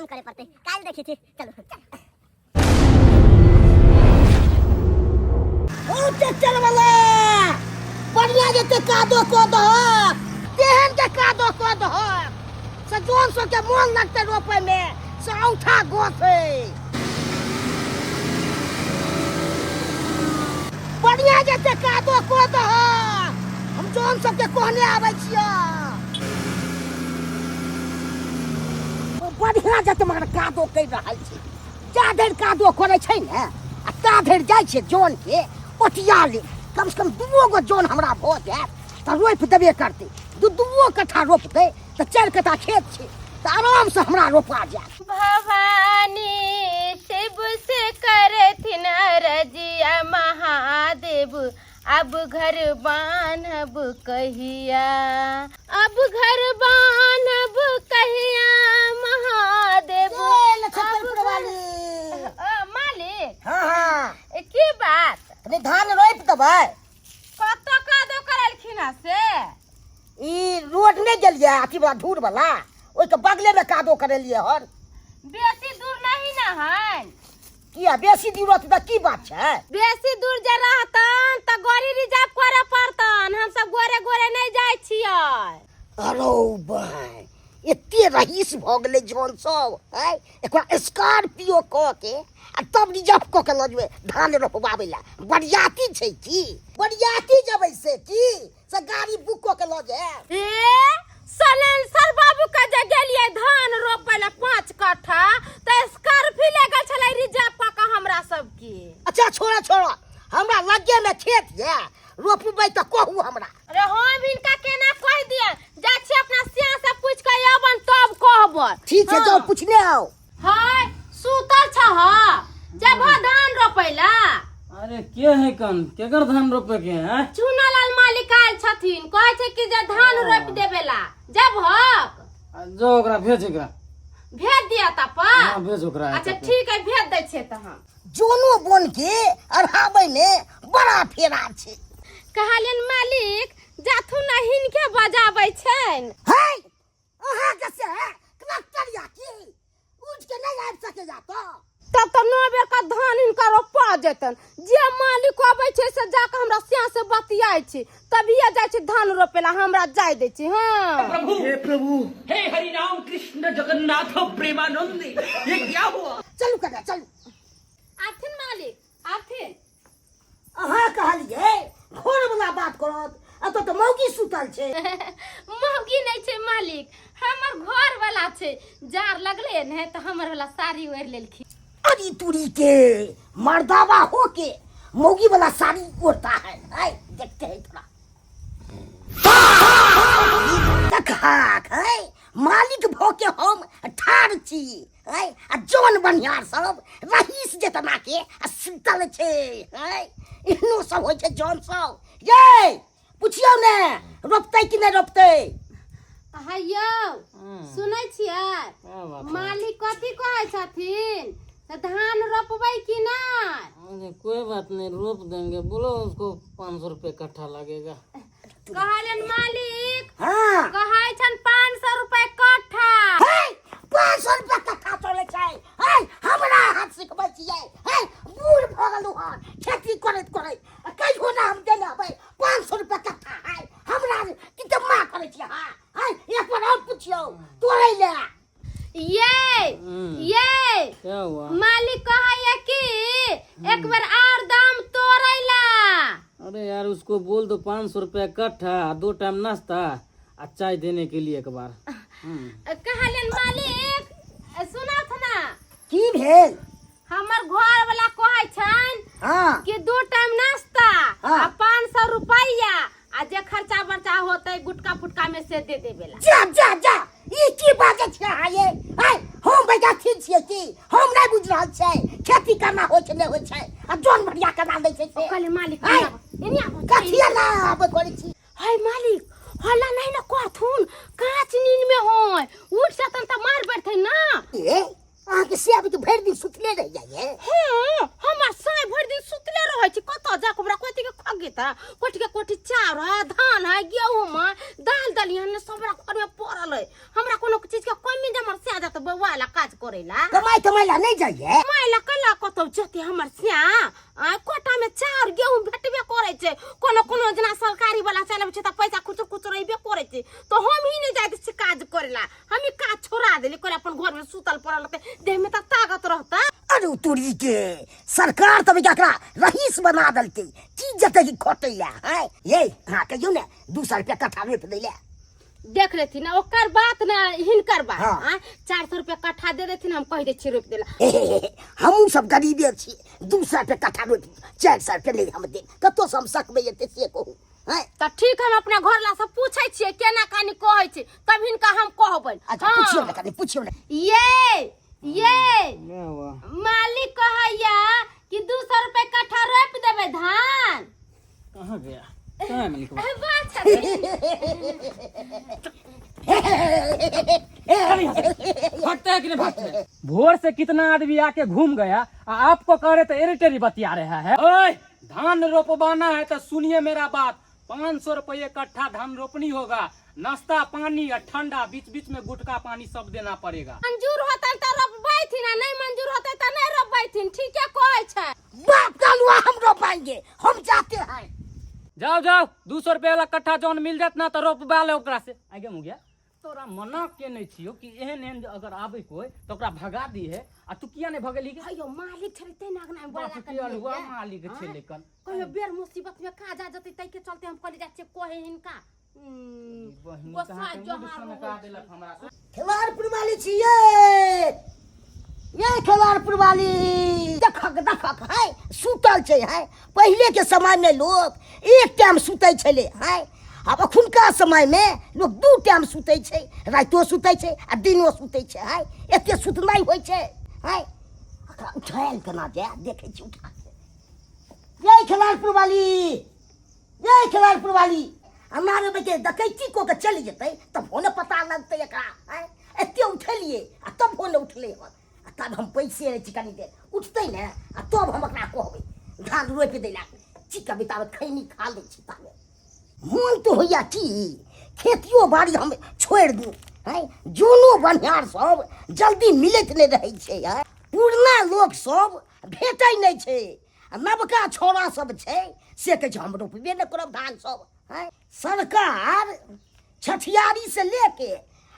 करे पड़तै। काल्हि देखै छी, चलू। ओ ट्रैक्टर वाला बढ़िया जेते कादो को दहक, तेहन के कादो को दहक से जोन सब के मोन लगते रोपे में से औंठा गोसे। बढ़िया जेते कादो को दहक, हम जोन सब के कहने आबै छियै। बढ़िया जेते मगर कादो कर रहल छी। जा धरि कादो करै छै ने आ ता धरि जाइ छै जन के ओटिया ले। कम से कम दूओ गो जन हमरा भऽ जायत तऽ रोपि देबे करतै। दू दूओ कट्ठा रोपतै तऽ 4 कट्ठा खेत छै, तऽ आरामसँ हमरा रोपा जायत। भवानी शिव से करथिन रजिया महादेव, अब घर बान्हब कहिया, अब घर बान्हब कहिया महादेव। ए, अब नक्षत्रपुर घर- वाली। मालिक। हाँ हाँ। की बात? कनि धान रोपि देबै। कतऽ कादो करेलखिन हँ से? ई रोड नहि गेलियै अथी वाला धूर वाला, ओहिके बगले में कादो करेलियै हन। बेसी दूर नहीं ना है। किया बेसी दूर रहतै तऽ की बात छै? बेसी दूर जे रहतन तऽ गाड़ी रिजर्व करे पड़तन, हम सब गोरे गोरे नहीं जाइ छियै। अरो भाय, एते रहीस भऽ गेलै जौन सब है, एकरा स्कॉर्पियो कऽ के आ तब रिजर्व कऽ के लऽ जेबै धान रोपबाबै लए। बरियाती छै की? बरियाती जेबै से की से गाड़ी बुक कऽ के लऽ जायब? ए सलेंसर बाबू के जे गेलियै धान रोपै लए 5 कट्ठा तऽ स्कॉर्पियो ले गेल छलै रिजर्व कऽ के हमरा सबके। अच्छा छोड़ो छोड़ो, हमरा लगे में खेत यऽ, रोपबै तऽ कहू हमरा। अरे हम हिनका केना कहि दियै, जाइ छी अपना सिया से पूछि के अबन तब कहबै। ठीक छै, जाउ पूछने आउ। हाय सुतल छह जब धान रोपै ला? अरे के है कन, केकर धान रोपे के है? चुनालाल मालिक आयल छथिन, कहै छै कि जे धान रोपि देबे ला जब हक। जो ओकरा भेज, एकरा भेज दिया तब। हाँ भेज ओकरा। अच्छा ठीक है, भेज दै छियै तऽ हम। जोनो बोन के अढ़ाबै में बड़ा फेरा छै। कहलियन मालिक जाथुन ना हिनके बजाबै छनि। है अहाँ के से कलेक्टर या की उठ के नहीं आबि सके जा तो? तब तऽ 9 बेर का धान हिनका रोपा जेतन। जे मालिक अबै छै से जाके हमरा सिया से बतियाइ छै, तभिए जाइ छै धान रोपे ला, हमरा जाय दै छै। हाँ प्रभु हे प्रभु हे हरि राम कृष्ण जगन्नाथ प्रेमानंद, ये क्या हुआ? चलू कका चलू। आथिन मालिक आथिन। अहाँ कहलियै घर वाला बात करत, एतऽ तऽ मौगी सुतल छै। मौगी नहि छै मालिक, हमर घर वाला छै। जार लगले ने तऽ हमर वाला साड़ी ओढ़ि लेलखिन। अरे तुरी के मर्दावा हो के मौगी वाला साड़ी ओढ़ता है। आय देखते हैं थोड़ा तकहाक है। मालिक भ के हम ठाढ़ छी है आ जौन बनिहार सब रहीस जेतना के आ सुतल छै है। एहनो सब होइ छै जौन सब। ये पुछियौ ने रोपतै कि नहि रोपतै? हयौ सुनै छियै क्या बात है? मालिक कथी कहै छथिन तऽ धान रोपबै कि नहि? अरे कोई बात नहीं, रोप देंगे। बोलो उसको 500 रुपये कट्ठा लगेगा। कहलियन मालिक। हाँ। कहै छन 500 रुपये कट्ठा। हे 500 रुपया कट्ठा चलै छै है? हमरा हाथ सिखबै छियै है? बूढ़ भऽ गेलहुँ हन खेती करैत करैत, आ कहियो ना हम देने हेबै 500 रुपया कट्ठा है। हमरा की तऽ माँ करै छियै? हाँ है, एक बार और पुछियौ तोड़ै लए। ये ये क्या हुआ? मालिक कहैया कि एक बार और दाम तोड़ै ला। अरे यार उसको बोल दो 500 रुपया कट्ठा, 2 टाइम नाश्ता आ चाय देने के लिए एक बार। कहलियन मालिक सुनत ना। की भेल? हमर घर वाला कहै छनि हाँ कि 2 टाइम नाश्ता हाँ। आ 500 रुपया आ जे खर्चा बर्चा होतै गुटका फुटका में से दे देबे ला। जा जा जा, ई की बाजै छियै अहाँ ये? आय हम बैजाथी छियै की? हम नहि बुझि रहल छियै खेती केना होइ छै नहि होइ छै आ जौन भरिया केना लै छै से। कहले मालिक आय। एने आबू, कथी एना आबै करै छी? हाय मालिक हल्ला नहीं ना करथुन, कांच नींद में होय, उठ जतन त मार बैठते ना। ए अहाँके से अभी भरि दिन सुतले रहि जाइए? हाँ हमर साय भरि दिन सुतले रहै छै। कतऽ जा कऽ ओकरा कथी के खगेता? कोठी के कोठी चाउर है, धान है, गेहूं है, दाल दलिहन सब हमरा घर में पड़ल है। हमरा कोनो चीज के कमी जे हमर स्या जात बौआ ला काज करे ला। कमाई तमाई ला नहीं जाइए? कमाई ला कला कतौ जेते हमर स्या? आ कोटा में चाउर गेहूं भेटबे करे छै, कोनो कोनो जेना सरकारी वाला चलबै छै त पैसा खुचुर खुचुर अइबे करे छै, तो हम ही नहीं जाइत छी काज करे ला। हम ही काज छोड़ा देली, कोई अपन घर में सुतल पड़ल रहते, देह में त ताकत रहता। अरे तोरी के सरकार तब एकरा रईस बना देलकै, की जते की खटै ला हैं ये। हाँ कहियो ने 200 रुपया कट्ठा रोपि दै ला। देख लेथिन ना, ओकर बात ना हिनकर बात। हाँ। आ 400 रुपया कट्ठा दे देथिन, हम कह दे छी रोपि देला। हमहूँ सब गरीबे छी, 200 रुपया कट्ठा रोपि 400 रुपया नहि हम देब, कतौ से हम सकबै एते से कहू हैं? त ठीक, हम अपना घर ला सब पूछै छियै केना कानी कहै छै, तब हिनका हम कहबनि। अच्छा। हाँ। पुछियौ ने, कनि पुछियौ ने। ये क्या हुआ? मालिक कहैया कि 200 रुपया कट्ठा रोपि देबै धान। कहाँ गया, कहाँ है मालिक? अरे बात छथिन। भागते है कि नहीं भागते है? भोर से कितना आदमी आके घूम गया आ आपको कह रहे तो एरिटेरी बतिया रहा है। ओए धान रोपवाना है तो सुनिए मेरा बात, 500 रुपये कट्ठा धान रोपनी होगा, नाश्ता पानी और ठंडा बीच बीच में गुटका पानी सब देना पड़ेगा। मंजूर होतै त रोपबैथिन आ नहीं मंजूर होतै त नहीं रोपबैथिन, ठीके कहै छै। बाप कालुआ, हम रोपाएंगे, हम जाते हैं। जाओ जाओ, 200 रुपये वाला कट्ठा जौन मिल जात ना तो रोपवा ले ओकरा से। आगे मुँह गया तोरा मना के नहीं छियो कि एहन एहन अगर आबे कोई तो ओकरा भगा दी है, आ तू किया नहीं भगेली गे? अयो मालिक छलै तै ने अगना में बोला। बाप के अलुआ मालिक छै लेकिन कहियो बेर मुसीबत में काज आ जेतै, तै के चलते हम कहली जाइ छियै कहे हिनका। बहिन गोस्सा कहाँ के मुँह जोहार सनका होइ छै। देलक हमरा से। खेवारपुर वाली छियै ये, खेवारपुर वाली। देखक देखक है, सुतल छै है। पहिले के समय में लोग एक टाइम सुतै छलै है, आब अखुनका समय में लोग 2 टाइम सुतै छै, रातियो सुतै छै आ दिनो सुतै छै है। एते सुतनाइ होइ छै है। एकरा उठायल केना जाय, देखै छी उठा के। ये खेवारपुर वाली, ये खेवारपुर वाली, हमरा के डकैती कऽ के चलि जेतै तब हो ने पता लगतै एकरा। आँय, एते उठेलियै आ तब हो ने उठलै हन, आ तब हम पैसे रहै छी, कनी देर उठतै ने आ तब हम ओकरा कहबै धान रोपि दै ला। चिक बिताबत खैनी खा लै छी ताबे। मोन तऽ होइया कि खेतियो बाड़ी हम छोड़ि दू। आँय, जोनो बनिहार सब जल्दी मिलैत नहि रहै छै, आँय, पुरना लोक सब भेटै नहि छै, आ नवका छौड़ा सब छै से कहै छै हम रोपबे नहि करब धान सब। आँय, सरकार छठियारी से लेके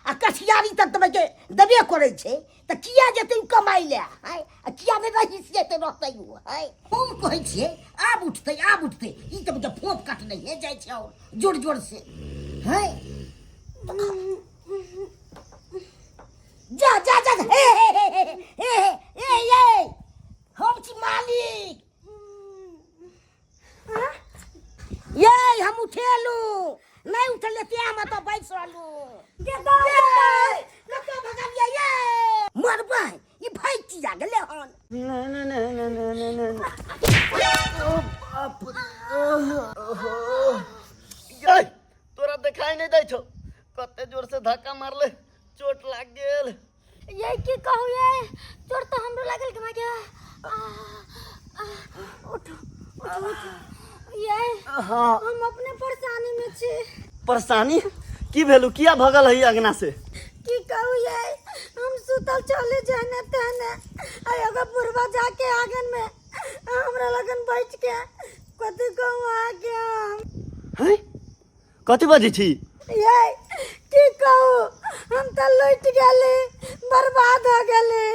आ कठियारी तक देबै देबे करै छै, तऽ किया जेतै ओ कमाइ लए? आँय, आ किया नहि रही जेतै, रहतै ओ? आँय, हम कहै छियै आब उठतै, आब उठतै, ई तऽ मतलब फोप कटनहिए जाइ छै आओर जोर जोर से। हैं, जा जा जा, हे हे हे हे हे हे हे, हम छी मालिक ये, हम उठेलू नहीं उठले ते हम तो बैठ रहलू। कतौ भगलियै ये, मरबै ई भाई किया गेलै हन? ऐ, तोरा देखाई नहीं दै छौ, कते जोर से धक्का मारले, चोट लाग गेल। ये की कहू, ये चोट तो हमरो लागल के मागे। उठो उठो उठो ये। हाँ। हम अपने परेशानी में छी। परेशानी की भेलू, किया भगल है अंगना से? की कहू ये, हम सुतल चले जाने तेने आ एगो बुढ़वा जाके आंगन में हमरा लगन बैठ के, कथी कहू आगे हम। हैं, कथी बजै छी? ये की कहू, हम तऽ लुटि गेली, बर्बाद हो गेली।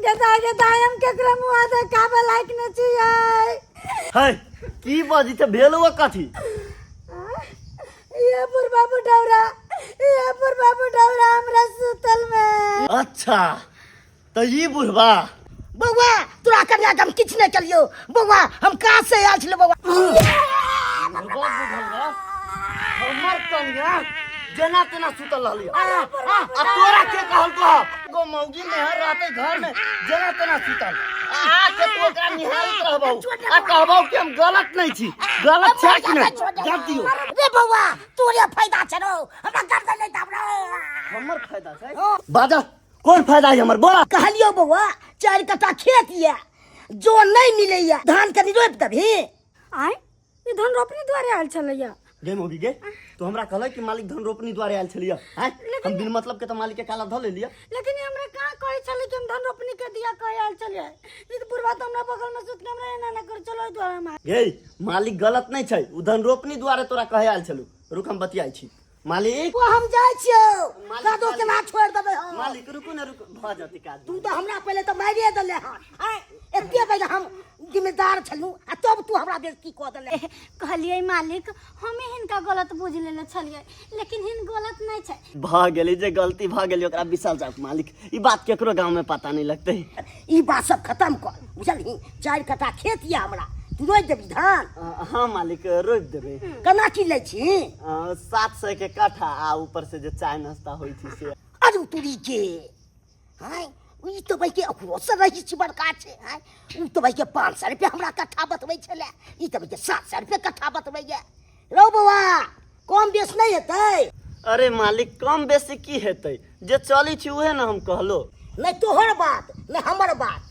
गदा गदा, हम केकरो मुँह देखाबे लायक नहि छियै। है, की बजै छै, भेल वो कथी? ये बुढ़बा बुढ़ौरा, ये बुढ़बा बुढ़ौरा हमरा सुतल में। अच्छा, तऽ ई बुढ़बा। बौआ, तोरा कन्या के हम किछु नहि केलियौ बौआ, हम काज से आयल छलै बौआ। बुढ़बा बुढ़ौरा हमर कन्या जेना तेना सुतल रहली आ तोरा के कहल तो गो मौगी मेहर रहते घर में जेना तेना सुतल, आ आके तू ओकरा निहारैत रहबौ आ कहबौ कि हम गलत नहीं छी? गलत छै कि नहीं? जब दियो। रे बौआ, तोरे फायदा छै रौ, हमरा गर्दन नहि दाब रौ। हमर फायदा छै? बाजा, कोन फायदा है हमर, बोला। कहलियौ बौआ, 4 कट्ठा खेत ये, जो नहीं मिलैया, धान कनि रोपि देबही? आय, ई धान रोपनी दुआरे आयल छलैया? गे मौगी गे, तू हमरा कहलै कि मालिक धन रोपनी दुआरे आयल छलियै हैं, हम बिन मतलब के तऽ मालिक के काला धऽ लेलियै। लेकिन ई हमरा कहाँ कहै छलै कि हम धन रोपनी के दिया कहे आयल छलियै। ई तऽ बुढ़वा तऽ हमरा बगल में सुत के हमरा एना एना कर चलो दुआरे हम आयल। गे मालिक गलत नहि छै, उ धन रोपनी दुआरे तोरा कहे आयल छलू। रुक हम बतियाइ छी। मालिक ओ हम जाइ छियौ, मालिक, कादो मालिक। केना छोड़ि देबै हम? मालिक रुकू ने, रुकू, भऽ जेतै काज। तू तऽ हमरा पहिले तऽ मारिए देले हन। आँय, एते बेर हम जिम्मेदार छलहुँ आ तब तू हमरा बेइज्जती कऽ देले। कहलियै मालिक, हमे हिनका गलत बुझि लेले छलियै, लेकिन हिन गलत नहि छै। भऽ गेलै जे गलती भऽ गेलै ओकरा बिसल जाउ मालिक, ई बात केकरो गाँव में पता नहीं लगतै। ई बात सब खत्म कर, बुझलही? 4 कट्ठा खेत यऽ हमरा, तू रोपि देबही धान? हाँ मालिक रोपि देबै। केना की लै छी? 700 के कट्ठा आ ऊपर से जे चाय नाश्ता होइ छै से। अरे तुरी के, हाँ ई तऽ भाई के ओकरो से रही छी बड़का छै। हाँ उ तऽ भाई के 500 रुपया हमरा कट्ठा बतबै छलै, ई तऽ भाई के 700 रुपया कट्ठा बतबैया। रौ बौआ, कम बेस नहि हेतै? अरे मालिक कम बेसी की हेतै, जे चलै छी उहे ने हम कहलो। नहि तोहर बात नहि हमर बात,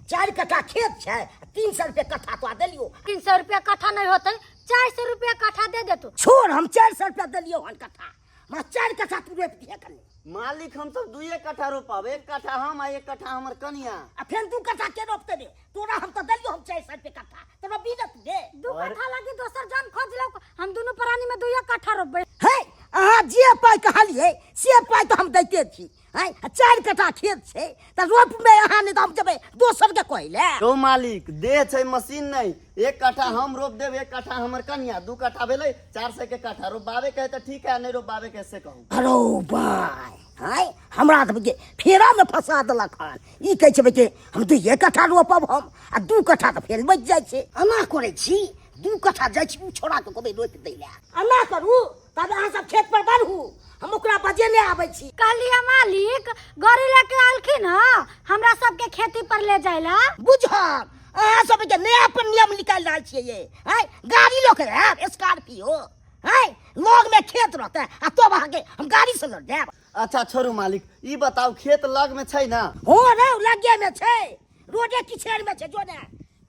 4 कट्ठा खेत छै, 300 रुपया कट्ठा तोरा देलियो। 300 रुपया कट्ठा नहीं होतै, 400 रुपया कट्ठा दे देतू। छोड़, हम 400 रुपया देलियो हन कट्ठा, हमरा 4 कट्ठा तू रोपि दिहे कनी। मालिक हम सब 2 कट्ठा रोपब, 1 कट्ठा हम आ 1 कट्ठा हमर कनिया। आ फेर 2 कट्ठा के रोपते रे? तोरा हम तऽ देलियो हम 400 रुपया कट्ठा, तऽ रोपबी ने तू रे? 2 कट्ठा लागी दोसर जन खोज लो, हम दुनू प्राणी में 2 कट्ठा रोपबै। हे अहाँ जे पाइ कहलियै से पाइ तऽ हम दैते छी। हैं, आ 4 कट्ठा खेत छै तऽ रोपबै अहाँ, नहि तऽ हम जेबै दोसर के कहै लए। यौ मालिक देह छै मशीन नहि, 1 कट्ठा हम रोप देब, 1 कट्ठा हमर कनिया, 2 कट्ठा भेलै 400 के कट्ठा। रोपबाबे के है तऽ ठीक है, नहि रोपबाबे के है से कहू। अरो बाय, हैं हमरा तऽ बुझियै फेरा में फंसा देलक हन। ई कहै छै कि हम 2 कट्ठा रोपब हम, आ 2 कट्ठा तऽ फेर बचि जाइ छै। एना करै छी, 2 कट्ठा जाइ छी ओ छोड़ा के कहबै रोपि दै लए। एना करू तब अहाँ सब खेत पर बढ़ू, हम ओकरा बजेने आबै छी। कहलियै मालिक गाड़ी लेके आलखिन हँ हमरा सबके खेती पर ले जाय ला। बुझल अहाँ सब के नया पर नियम निकालि रहल छियै ये। हैं गाड़ी लऽ के आयब स्कॉर्पियो, हैं लग में खेत रहतै आ तब अहाँके हम गाड़ी से लऽ जायब। अच्छा छोड़ू मालिक, ई बताउ खेत लग में छै ना? हो रे लगे में छै, रोडे किछेर में छै, जो ने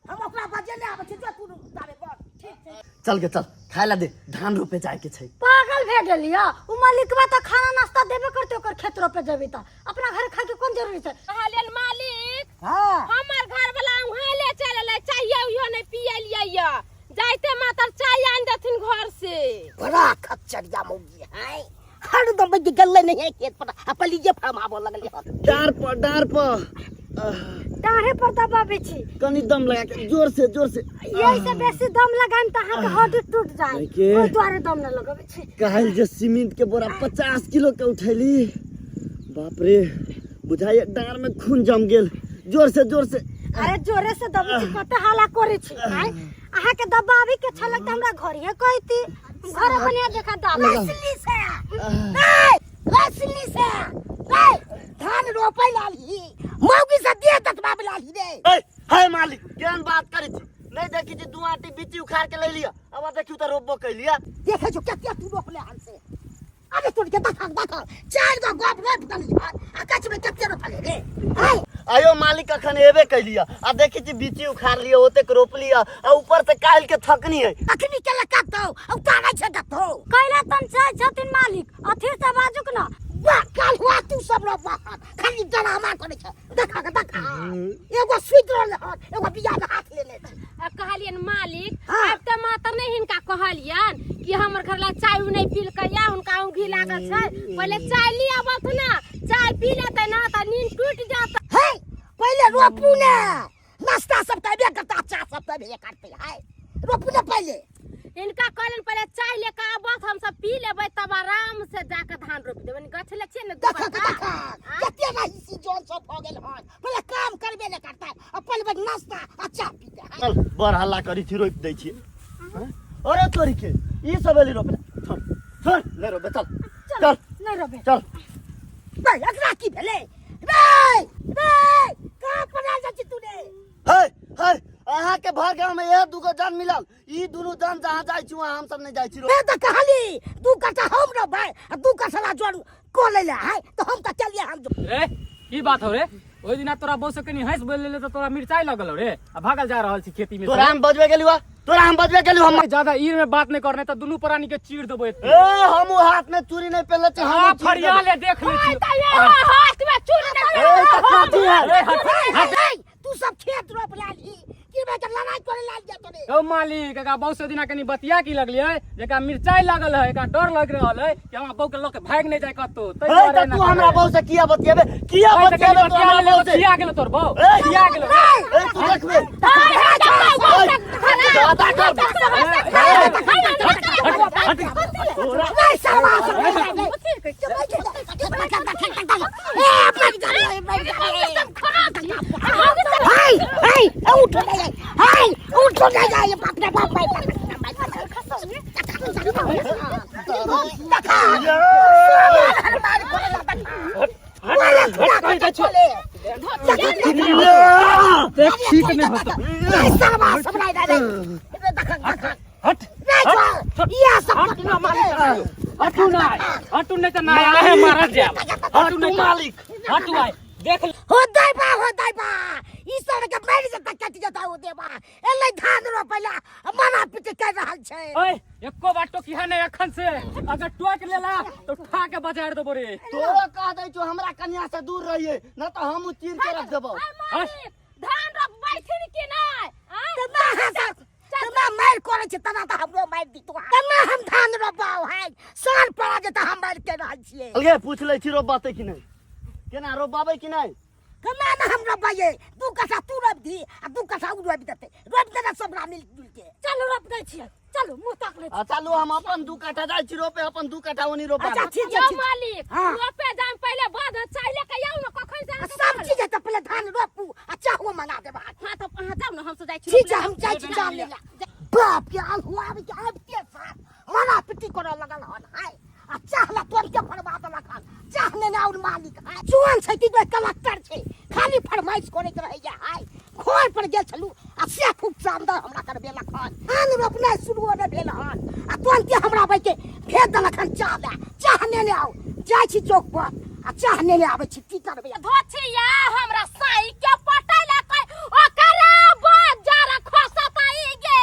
हम ओकरा बजेने आबै छी, जो तू ताबे कर। ठीक छै चल गे चल, खाय ला दे, धान रोपे जाय के छै। पागल भे गेलिया, उ मालिकवा तऽ खाना नाश्ता देबे करते, ओकर खेत रोपे जेबी तऽ अपना घर खाय के कोन जरूरी छै? कहलियन मालिक, हाँ। हमर घर वाला उहाँ ले चल एलै, चाहिए उहो नहीं पियलियै या, जाइते मातर चाय आन देथिन घर से। बड़ा खच्चरिया मौगी है, हरदम बज गेलै नहीं है खेत पर, आ पलीजे फरमाबऽ लगलै हन। डार पर, डार पर। डाढ़े पर दबाबै छी। कनी दम लगा के, जोर से, जोर से। यही से बेसी दम लगाएम तऽ अहाँके हड्डी टूट जाय, देखिए। ओहि दुआरे दम न लगबै छी। काल्हि जे सीमेंट के बोरा 50 किलो के उठैली, बाप रे बुझाइए डाँर में खून जम गेल। जोर से, जोर से। अरे जोरे से दबै छी, कते हाला करै छी। आँय, अहाँके दबाबी के छलक तऽ हमरा घरे कहती, घरे बढ़िया जकाँ दाबा। रसली से, ए, रसली से, ए, धान रोपै लाली, मौगी से देह ततबाबै लाली रे। ए, हे मालिक, केहन बात करै छी? नहीं देखी छी 2 आटी बिच्ची उखाड़ के लै लिया, अब देखियौ तऽ रोपबो कैलिया। देखै छौ कते तू रोपले हन से? अरे तोड़ के देखा, देखा, 4 गो गप रोप देली हन, आ कछमे कते रोपले रे? आय। आयो मालिक अखन एबे कैलिया, आ देखी छी बिच्ची उखाड़ लिया, ओतेक रोप लिया, आ ऊपर से काल्हि के थकनी है। अखनी के कतौ, आ उतारै छै कतौ। कैला तन चाहै छथिन मालिक, अथी से बाजुक न। वाह, काल्हि हुआ तू सब रोपबा हन, खाली ड्रामा करै छै। देखा के देखा, एगो सुति रहल हन, एगो बिया में हाथ लेने छै। आ कहलियन मालिक, हाँ। आब तऽ मातर नहि हिनका कहलियन कि हमर घर ला चाय नहि पीलकै या हुनका ऊँघी लागल छै, पहिले चाय लिया आबथ ना, चाय पी लेतै ना तऽ नींद टूटि जात। हे पहिले रोपू ने, नाश्ता सब तऽ एबे करता, चाह सब तऽ एबे करतै। है रोपू ने पहिले। हिनका कहलियन पहिले चाय लेके आबथ, हम सब पी लेबै तब आराम से जाके धान रोपि देबै। गछ ले छियै ने दू देखा के बट्टा। देखा, कते रही जन सब भऽ गेल हन, पहिले काम करबे ने करतै, आ पहिले नाश्ता आ चाह पीते। चल बड़ हल्ला करी छी, रोपि दै छियै। हँ? अरे तोरी के ई सब एली रोपे, छोड़ छोड़, नहि रोपे, चल चल, नहि रोपे, चल। रे एकरा की भेलै रे? रे कहाँ पड़ाल जाइ छी तू रे? हे हे, अहाँ के भर गाँव में यह दूगो जन मिलल, ई दुनू जन जहाँ जाइ छी वहाँ हम सब नहीं जाइ छी। मैं तऽ कहली 2 कट्ठा हम रोपबै आ 2 कट्ठा ला जन कऽ लै लए है, तऽ हम तऽ चलिए हम जो। रे की बात हो रे? ओहि दिना तोरा बहू से कनी हंस बोल लेले तऽ तोरा मिरचाई लगल रे आ भागल जा रहल छी खेती में तोरा हम बजबे गेलू तोरा हम बजबे गेलू हम ज्यादा ईर में बात नहीं करने तऽ दुनू प्राणी के चीर देबो एते ए हम हाथ में चूड़ी नहीं पहनले छी हम हम फरिया ले देख ले छी हाथ में चूड़ी नहीं ए त कथी है ए, हट, हट। हे, तू सब खेत रोप लाली की बे के लड़ाई करे लाल जा तोरे यौ मालिक एकरा बहू से दिना कनी बतिया की लगलियै जेकरा मिरचाई लागल है एकरा डर लग रहल है कि हमरा बहू के लऽ के भागि नहीं जाय कतौ ताहि ए दुआरे त एना तू हमरा करै। बहू से किया बतियाबे किया ए, तऽ कनी बतियाबे तू बतिया हमरा लेले बहू से खिया गेलो तोर बहू ए, खिया गेलो ए तू देखबे दादा कर नहीं सरवा हाय हाय उठो नहीं हाय उठो नहीं जाए बाप रे बाप देख ठीक नहीं होतो हट हटू ना हटू नहीं तऽ ना आहे मारा जाब हटू नहीं मालिक हटू आय देख ले। हो दैबा हो दैबा ई सर के मारि जेता कटि जेता ओ देबा एलै धान रोपैला मना पिटी कर रहल छै ओए एको बार टोकिहा नहीं अखन से अगर टोक लेला तो उठा के बाजार देबो रे तोरा कह दै छौ हमरा कन्या से दूर रहिए न त हम चीर के रख देबो धान रोपबै छी कि नहि तना हसा तना मारि करै छै तना त हमरो मारि दितो तना हम धान रोपाओ है साल पड़ा जेता हम मारि के रहल छियै अलगे पूछ लै छी रोपबाते कि नहि केना रोपबाबै कि नहि केना ने हम रोपैयै दू कट्ठा तू रोपि दी आ दू कट्ठा उ रोपि देतै रोपि देना सब मिल जुल के चलू रोप दै छियै चलू मुँह ताक ले आ चलू हम अपन दू कट्ठा जाइ छी रोपे अपन दू कट्ठा ओनी रोपा अच्छा ठीक छै यौ ठीक मालिक हाँ। रोपे जाम पहिले बाध चाहिले के आउ ने कखन से आ सब चीज है तऽ पहिले धान रोपू आ चाहो मंगा देब अहाँके। हां तऽ अहाँ जाउ ने हम सब जाइ छी ठीक छै हम जाइ छी जान ले बाप के आल्हु आबि के आबिते साथ मारा पिटी करऽ लगल हन हाय आ चाह ला तोड़ के फरवा देलक हन चाह नेने और मालिक हाय जुआन छै कि कलेक्टर छै खाली फरमाइश करैत रहैया हाय घर पर गेल छलू आ से खूब शानदार हमरा करबेलक हन धान रोपनाइ शुरुओ नहि भेल हन आ तुरन्ते हमरा बैके भेज देलक हन चाह लए चाह नेने आउ जाइ छी चौक पर आ चाह नेने आबै छी की करबै धोछिया हमरा साई के पटेलकै ओकरा बाजार खसतै गे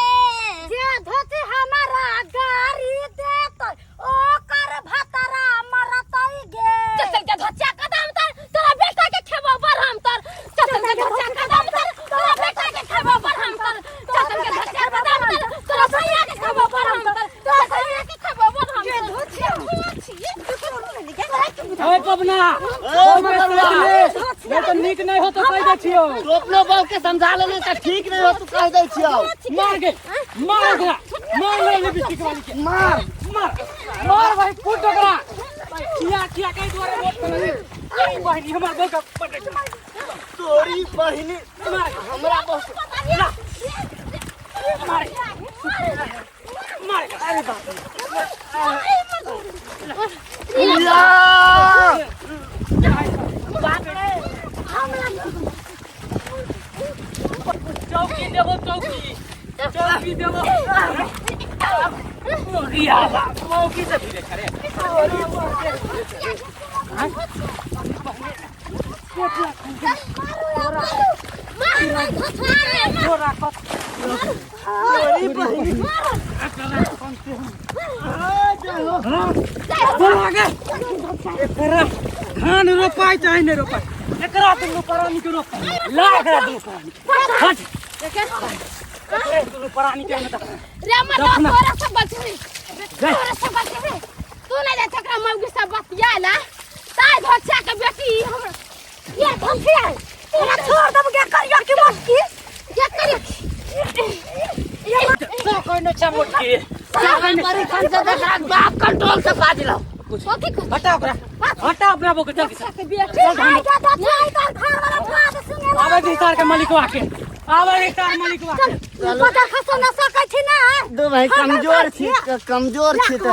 जे धोती हमारा गाड़ी देतै ओकर भतरा मरतै गे चल के धोछिया कदम तर तोरा बेटा के खेबो बरहम तर चल के धोछिया कदम तर तोरा बेटा के खेबो बरहम तर चल के धोछिया कदम तर तोरा सैया के खेबो बरहम तर तोरा सैया के खेबो बरहम तर धोछिया ओए पबना ए, मगरवा। नहीं तो नीक नहीं हो तो कह दे छियो तू अपनो बहू के समझा लेने त ठीक नहीं हो तू कह दै छियो मार गए मार एकरा मार ले लिपस्टिक वाली के मार मार मार भाई कूद ओकरा किया किया कहि दुआरे वोट करली ए बहिनी हमर बहू के पटक तोरी बहिनी मार हमरा बहू मार मार अरे बाप रे या चौकी देबो चौकी चौकी देबो या बाप मौकी से फिरे करे तोरा कत तोरी बहिनी बोला गे एकरा धान रोपाई चाहे नहीं रोपाई एकरा दुनू प्राणी के रोपाई ला एकरा दुनू प्राणी हट एकरा दुनू प्राणी के हम रे मत रखना। तोरा सब बचबी तोरा सब बचबी तू नहीं जा चकरा मौगी सब बतियाला ताय धोछा के बेटी हमरा ये धमकी है तोरा छोड़ देब के करिया की मस्ती ये करी तो कोई नहीं छा मोटकी बाप कंट्रोल से बाज लो कथी को हटा ओकरा हटा अपना बो के चल के बेटी हाय के धोती आई तर घर वाला ठुआ दे सुने आवे दी तार के मालिकवा के आवे दी तार मालिकवा के पता खसो न सकै छी ना दो भाई कमजोर छी कमजोर छी त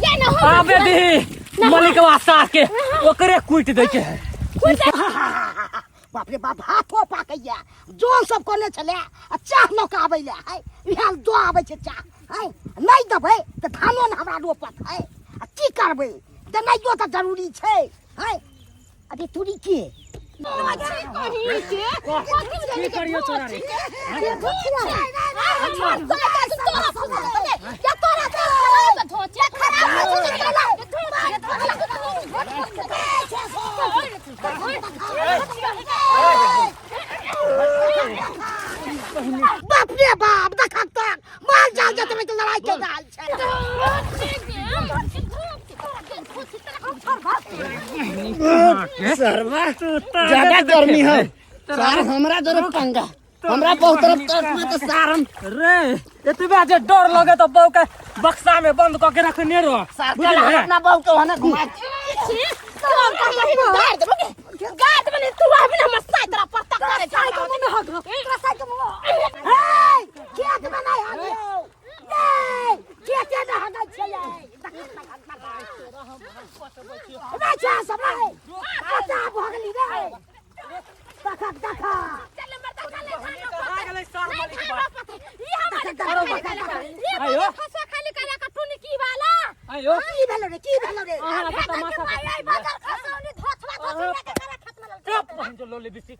ये न हो आवे दी मालिकवा साथ के ओकरे कूट दे के है बाप रे बाप हाथो पाकैया जोन सब कोने छले आ चाह लऽ कऽ आबै ले है इएह दऽ आबै छै चाह है नहि देबै तऽ धानो ने हमरा रोपत है आ की करबै देनाइयो तऽ जरूरी छै है अरे तोरी के की करियो तोरा रे? बाप रे बाप, देखक तक माल जाल जतबे के लड़ाई के दाल छै। सरवा, ज्यादा गर्मी है सार, हमरा जरे पंगा, हमरा बहुत तरफ तरफ में तो सार हम रे एतबे जे डर लगे तो बहू के बक्सा में बंद क के रखने रह। सार चल, हम अपना बहू के वहां घुमा। खेत में नहीं हगियो, नहीं खेते में हगै छै। रे छै सब रे पता भऽ गेली रे। देखक देखक। आयो आयो। की भेलो रे? की भेलो रे? अहाँ के तमाशा चुप बहन जो लोली बिसी। ए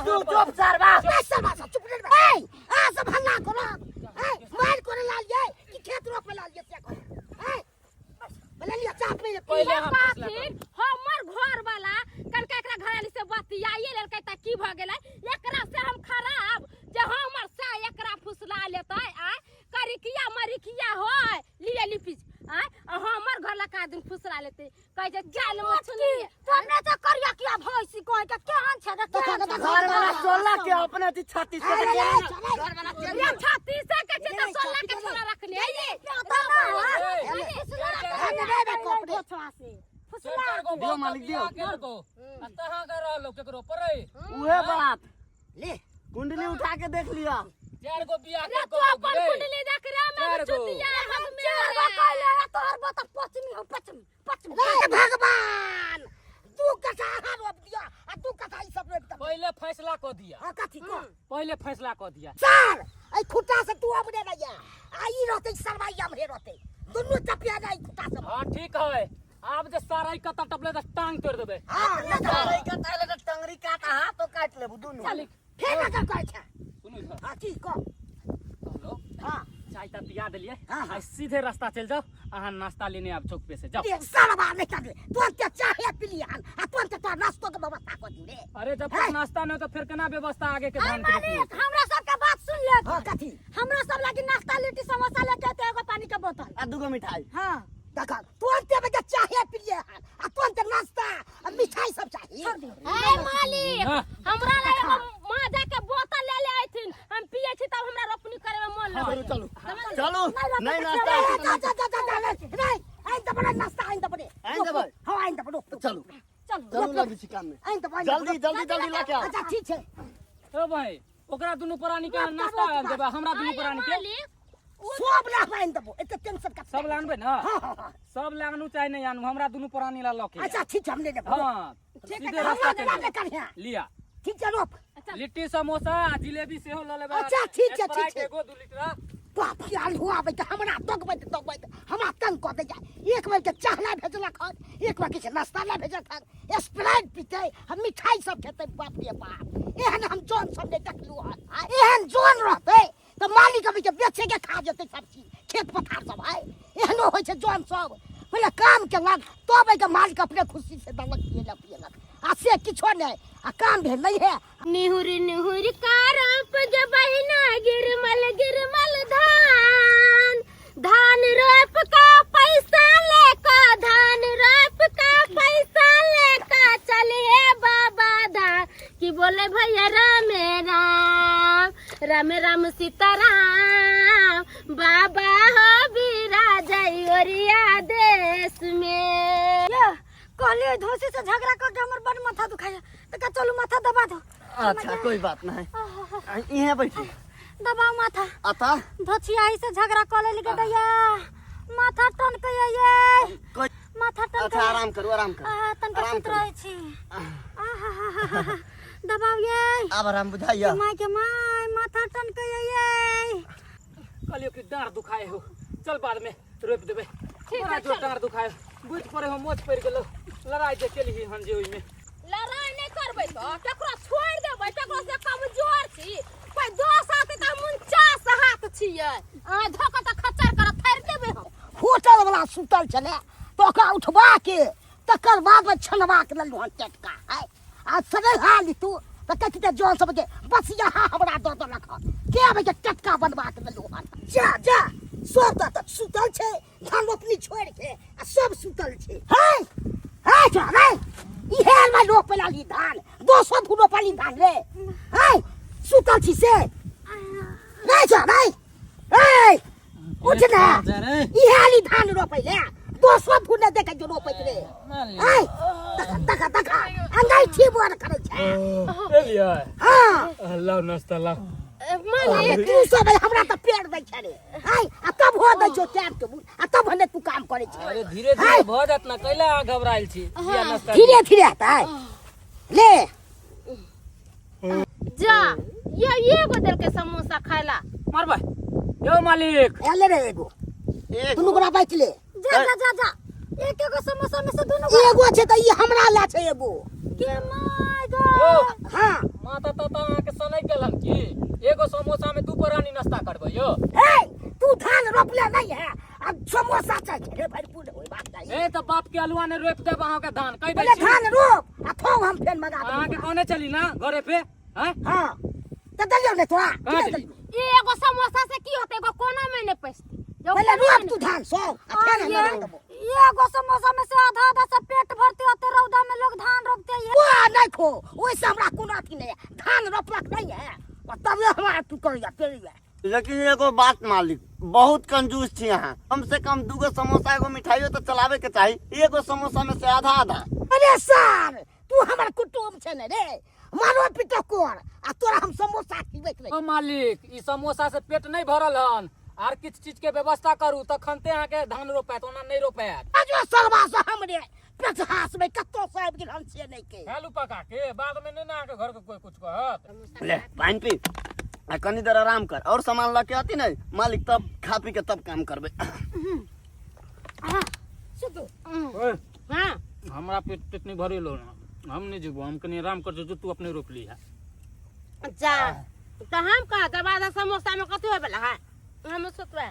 तू चुप सरवा। ए सरवा सब चुप रे। ए आ सब हल्ला करो। ए मार करे लाल ये कि खेत रोपे लाल ये से करे? ए बोले लिया चाप में। पहिले हम फैसला करब। हमर घर वाला कनका एकरा घरवाली से बतियाइए लेलकै त की भ गेलै? एकरा से हम खराब जे हमर से एकरा फुसला लेतै। आय करिकिया मरिकिया होय लिए लिपिज आय आ हमर घर लका दिन फुसला लेतै, कहै छै जान मछली। तुमने तो करिया किया भैंसी कह के केहन छै रे, केहन छै? घर वाला 16 के अपने अथी 36 के अरे के चले। ये 36 के छै त 16 के छोड़ा रखने ये। चार गो दियो मालिक, दियो। केलको आ तहाँ के रहलो केकरो परै। उहे बात ले कुंडली उठा के देख लिया। चार गो बियाह रे केलको तू अपन रे। कुंडली देख रे, हम चार गो। चुतिया हम चार गो कहले रे, तोहर बत पश्चिमी हो, पश्चिमी पश्चिमी। हे भगवान, दू कट्ठा अहाँ रोप दिया आ दू कट्ठा ई सब रोप दिया। पहिले फैसला क दिया। हाँ, कथी को? पहिले फैसला क दिया। सर ए खुट्टा से तू अपने नहीं आ ई रहते, सरवाई हमरे रहते, दुनू चपिया नहीं खुट्टा से। हाँ ठीक है, आब जे सारा ई कत्ता टपले त टांग तोड़ देबे। हाँ नहीं तो सारे का ताले तो टंगरी काट, हाथ तो काट लेबू दुनू। फेर ना कर छै। सुनू इधर। हाँ की को? कहलो। हाँ। चाय ता पिया देलिए। हाँ, हाँ। आ सीधे रास्ता चल जाओ, अहाँ नाश्ता लेने आब चौक पे से जाओ। रे सरवा नहीं कर तू के चाहे पिलियान आ तू के तो नाश्तो के व्यवस्था कर दी रे। अरे जब तक नाश्ता नहीं तो फिर केना व्यवस्था आगे के धान के रोपनी? मालिक, हमरा सब के बात सुन ले। हाँ कथी? हमरा सब लागी नाश्ता लिट्टी समोसा लेके आते, एगो पानी के बोतल आ दूगो मिठाई। हाँ देख तू के बजे चाहे पिलिए आ तू के नाश्ता आ मिठाई सब चाहिए। ए मालिक, हाँ। हमरा ला एगो माजा के बोतल ले ले आइथिन, हम पिए छी तब हमरा रोपनी करे में मन चलू लगै। चलू चलू, नहीं नाश्ता। जा जा जा जा जा, नहीं आइन त बड़े नाश्ता आइन त बड़े। आइन देबै? हाँ आइन त बड़े। चलू चलू चलू, लगी छी काम में। आइन त बड़े। जल्दी जल्दी जल्दी लके आओ। अच्छा ठीक छै। ओ भाई, ओकरा दुनू प्राणी के नाश्ता आन देबै, हमरा दुनू प्राणी के मालिक सब ला आइन देबो, एते टेंशन का सब लानबै ना? हाँ हाँ हाँ। सब लानू चाहे नहीं आनू, हमरा दुनू प्राणी ला लके। अच्छा ठीक छै, हम ले लेबो। हाँ ठीक सीधे है, रास्ता हमरा चल ले जाओ। करिया। लिया। ठीक छै, रोप। लिट्टी समोसा आ जिलेबी सेहो ल लेबै। अच्छा, ठीक छै, ठीक स्प्राइट छै। एगो 2 लीटर। बाप यार हुआ आबै त हमरा दगबैत दगबैत हमरा तंग कऽ दै जाय। एक बेर के चाह ला भेजलक हन, एक बेर किछु नाश्ता ला भेजलक हन, स्प्राइट पीतै हम, मिठाई सब खेतै। बाप रे बाप, एहन हम जौन सब नहि देखलहुँ हन। आ एहन जौन रहतै तऽ मालिक अभी के बेचे के खा जेतै सब चीज, खेत पथार सब। है एहनो होइ छै जौन सब पहिले काम केलक तब एहिके मालिक अपने खुशी से देलक पियलक पियलक, आ से किछो नहि आ काम भेल नहीं है। निहुर निहुर कारप गे बहिना गिरमल गिरमल धान, धान रोप का पैसा लेका, धान रोप का पैसा लेका चले बाबा धाम। की बोले भैया रामे राम राम राम सीताराम, बाबा हो बिराजई ओरिया देश में। ये कहलिए धोसी से झगड़ा करके हमर बड़ माथा दुखाया त का, चलू माथा दबा दो। अच्छा कोई बात नहीं, यहाँ बैठी। दबाओ माथा। आता धोछियाई से झगड़ा कर ले के दैया माथा टन के ये कोई माथा टन। अच्छा आराम करू, आराम करू। आ तनका आराम सुत करू। रहै छी। आहा दबाओ ये। आब आराम बुझाइया? My के my, माथा टन के ये। कहलियो कि डाँड़ दुखाए हो, चल बाद में रोपि देबै। बड़ा जोर डाँड़ दुखाए, बुझि पड़े हो मोच पड़ि गेलो। लड़ाई जे केलही हन जे ओहिमे लड़ाई नहीं करबै तो केकरो सुतल छलै तऽ ओकरा उठबा के तकर बाद में छनबा के लेलहुँ हन टटका है आ सरे हाल तू तऽ कहै छी जौन सबके बस यहाँ हमरा दऽ देलक हन के आबै के टटका बनबा के लेलहुँ हन। जा जा, सब तऽ सुतल छै, धान रोपनी छोड़ि के आ सब सुतल छै। है है जा रे, इहे आलमा रोपे लाली धान, दोसर धू रोपली धान रे। है सुतल छी से नहीं जा रे, ए उठ ना, इहे आली धान रोपे ले, दोसर धू ने देखे जो रोपे रे। है तका तका तका अंगाई बोर करे छै। एलियै? हां। लाउ नाश्ता लाउ। मालिक तू सब हमरा तऽ पेड़ दै छै रे। है आ तब हो दै छौ टैप के बुल, आ तब हने तू काम करे छै। अरे धीरे धीरे भऽ जात ना, कैला अहाँ घबरायल छी? किया नाश्ता धीरे धीरे हेतै ले। जा ये एगो देलकै समोसा खाइला। मारबै यौ मालिक। एले रे एगो, दुनू गोरा बाँटि ले। जा जा जा जा, एक एगो समोसा में से दुनू एगो छै तऽ ई हमरा ला छै एगो। के my यौ गॉड। हाँ माता तता अहाँके सनै गेलन की एगो समोसा में दू प्राणी नाश्ता करबै यौ? हे तू धान रोपले नहीं है आ समोसा चाही रे, भरपूर होय बात नहीं। ए तऽ बाप के अलुआ ने रोपि देब अहाँके धान, कहि दै पहिले छी। धान रोप आ थो हम फेर मंगा देब। अहाँके कहने चली ना घरे पे? हैं? हाँ तऽ देलियौ ने तोरा? कहाँ की देली? देलियौ? एगो समोसा से की होतै, एगो कोना में नहि पैसतै। पहिले रोप तू धान सब आ फेर हम मंगा देबो। एगो समोसा में से आधा आधा से पेट भरते होते, रौदा में लोग धान रोपते हैं। वो नहीं खो, ओइसे हमरा कोनो अथी नहीं है, धान रोपलक नहीं है और तबे हमरा तू करिया पेरिया। लेकिन एगो बात मालिक, बहुत कंजूस छी अहाँ, कम से कम दूगो समोसा एगो मिठाइयो तो चलावे के चाही, एगो समोसा में से आधा आधा। अरे सर तू हमर कुटुम्ब छे ने रे, मारो पीटो कर आ तोरा हम समोसा खिबैत रही। ओ मालिक, ई समोसा से पेट नहीं भरल हन, आर किछ चीज के व्यवस्था करू तखन ते अहाँके धान रोपायत, ओना नहीं रोपायत। अजो सरवा से हमरे पेट हास में कत्तो से आबि गेल हन से नहीं के। खालू पका के बाद में नहीं ना अहाँके घर के कोई कुछ कहत। ले पानि पी आ कनी देर आराम कर, और सामान लऽ के अती नहीं मालिक, तब खा पी के तब काम करबे। ओए, हाँ हमरा पेट पेट नहीं भरेलो ना, हम नहीं जेबो, हम कनी आराम कर जो तू अपने रोप ली है। जा तो हम कहा दरवाजा समोसा में कथी होय वाला है, हम सोचबै।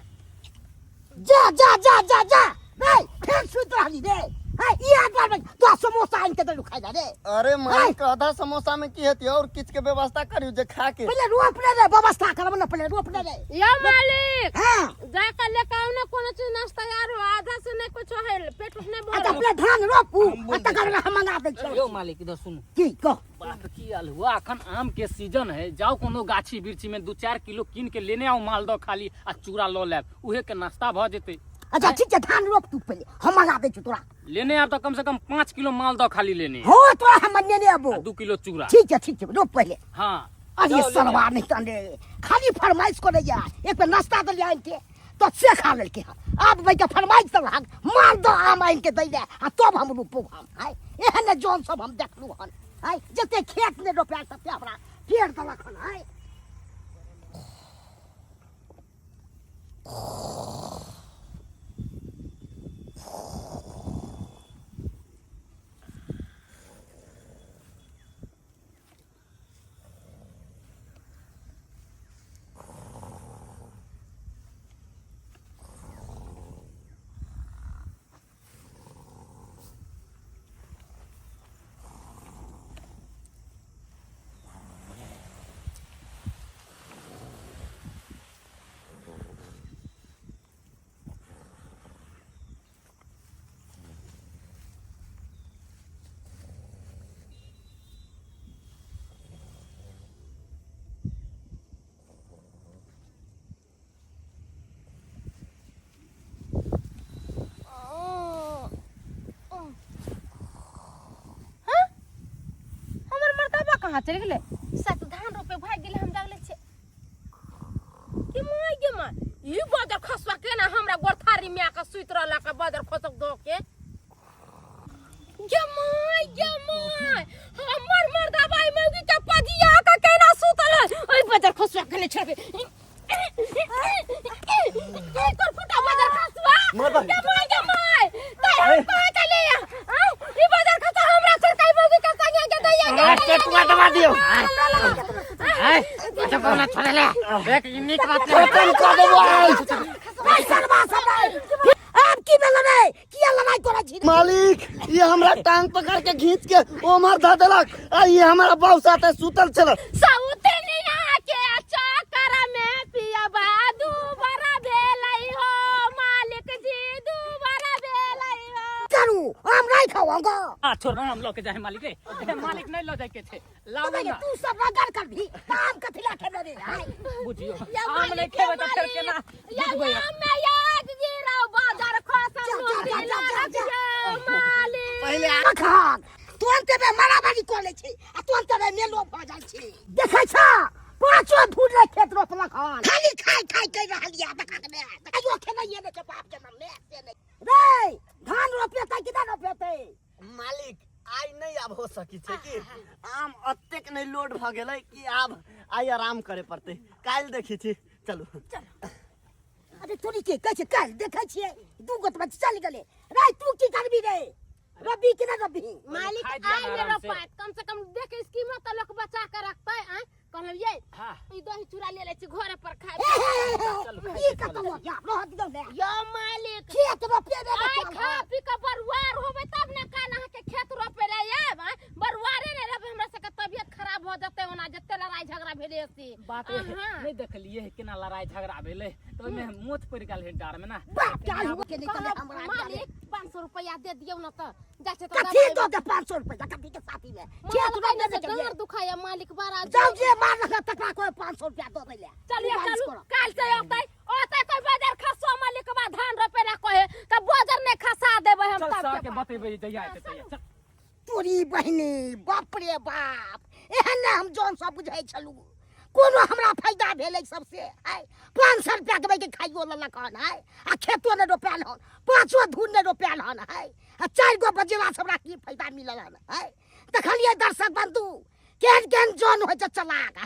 जा जा जा जा जा नहीं फेर सुत रहली रे। है ई आदमी में तो समोसा आनि के देलु खाइ ला रे। अरे मालिक आधा समोसा में की हेतै, और किछ के व्यवस्था करियो जे खा के। पहिले रोप ले रे, व्यवस्था करब ना, पहिले रोप ले रे। यो मालिक हां जा के लेके आउ ना कोनो चीज नाश्ता यार, आधा से नहीं कुछ है, पेट नहीं आ भरल। तऽ पहिले धान रोपू आ तकर बाद हम मंगा दै छियौ। यौ मालिक इधर सुनू। की कह? बात की अलहुआ, अखन आम के सीजन है, जाओ कोनो गाछी वृक्षी में 2-4 किलो कीन के लेने आउ मालदह खाली आ चूड़ा ल लेब, उहे के नाश्ता भ जेतै। अच्छा ठीक छै, धान रोप तू पहिले, हम मंगा दै छियौ तोरा। लेने आब तऽ कम से कम 5 किलो मालदह खाली लेने। हो तोरा हम नेने आबो। 2 किलो चूड़ा। ठीक छै ठीक छै, रोप पहिले। हाँ। अरे जाओ, लेने सरवा आउ। नहीं तने खाली फरमाइश करैया, एक बेर नाश्ता देलियै आनि के तो से खा लेलकै हन, आब भाई के फरमाइश देलहक मालदह आम आनि के दै ले आ तब हम रोपू हम। हाय एहन जौन सब हम देखलू हन, हाय जते खेत नहि रोपायल तते हमरा पेड़ देलक हन। हाय कहाँ चलि गेलै? सात धान रोपे भागि गेलै, हम जागले छियै। कि my गे my, ई बजर खसुआ केना हमरा गोरथारी में आके सुति रहलक बजर खसक दऽ के। गे my गे my, हमर मर्दा बाई मौगी के पजिया के केना सुतल है? ओइ बजर खसुआ के नहि छोड़बै। कर फुटा बजर खसुआ। गे my गे my, तै हम कहाँ चलियै? आँय, ई बजर खसुआ हमरा सरकाई मौगी के संगे के दैया गे। टेटुआ दबा दियौ। देख, ई नीक बात खत्म कऽ देबो। आब की की भेल रे किया लड़ाई करै छी मालिक ये हमरा टांग पकड़ के घींच के ओमहर धऽ देलक आ ये हमारा बाऊ साथे सुतल छल सौतनिया के चक्कर में पियबा दूबर भेलै हो मालिक जी दूबर भेलै हो करू आम नहीं खाओगे आ छोड़ ना हम लऽ के जाए मालिक रे ए, मालिक नहीं लऽ जाए के छै लाओ तबे ना तू सब रगड़ कर भी काम कथी ला खेले रे हाय बुझियो या आम नहीं मालिक, खेबै तऽ फेर या केना या बुझबै आम में आग गिराओ बाजार खसम जा, जा, जा, जा, जा, जा। मालिक पहिले अखन तुरंत बे मारामारी कऽ लै छै आ तुरंत बे मेलो भऽ जाइ छै देखै छ पाँचो धूर रे खेत रोपलक हन खाली खाय खाय कहि रहल यऽ देखक ने कहियो खेलैये नहि छै बाप जनम मे से नहि रे धान रोपेतै कि नहि रोपेतै मालिक आइ नहि आब हो सकी छै कि आम अतेक नहि लोड भऽ गेलै कि आब आइ आराम करे पड़तै काल्हि देखै छी चलू अरे तोरी के कहै छै काल्हि देखै छियै दू गोट बच्चा चलि गेलै रे तू की करबी रे रब्बी कि नहि रब्बी मालिक खाइ दिअ आइ ना नहि आराम से। रोपायत कम से कम देख स्कीम तऽ लोक बचा के रखतै आँय कहलहुँ ये हाँ ई दही चूड़ा ले लै छी घरे पर खाय चलू, खाइ ई छी, कतौ या रह दियौ ने यो मालिक खेत रोपेबे आइ ने खा पी के बरुआर होबै तब ने काल्हि अहाँके खेत रोपे लए आयब आँय बरुआरे नहि रहबै हमरा सबके तबियत खराब भऽ जेतै ओना जते लड़ाई झगड़ा भेलै से बात अहाँ। नहीं देखलिए है केना लड़ाई झगड़ा भेलै तऽ ओहिमे मोच पड़ि गेल है डाँड़ में ना बाप के आलू के निकले कहब, हमरा मालिक 500 रुपया दे दियौ न तऽ जाइ छै तऽ कथी दबाइ दो दे 500 रुपया कथी के साथी में खेत माल रोपे कइने ने से चलिए डाँड़ दुखाइया मालिक बड़ा जाओ जे मार रखा तकरा कोई 500 रुपया दो दैले चलिए चलू काल से औतै औतै कोई बाजार खसो मालिक बा धान रोपे ला कहे तऽ बाजार नहि खसा देबै हम चल तब सर के के बतेबै जहिया एतै तहिया चल तोरी बहिनी बाप रे बाप एहन ने हम जौन सब बुझै छलू कोनो हमरा फायदा भेलै सबसे आय 500 रुपया देबै के खाइयो लेलक हन आय आ खेतो नहि रोपायल हन पाँचो धूर नहि रोपायल हन आय आ चारि गो बजेला से हमरा की फायदा मिलल हन आय देखलियै दर्शक बंधु केहन केहन जौन होइ छै चलाक आय।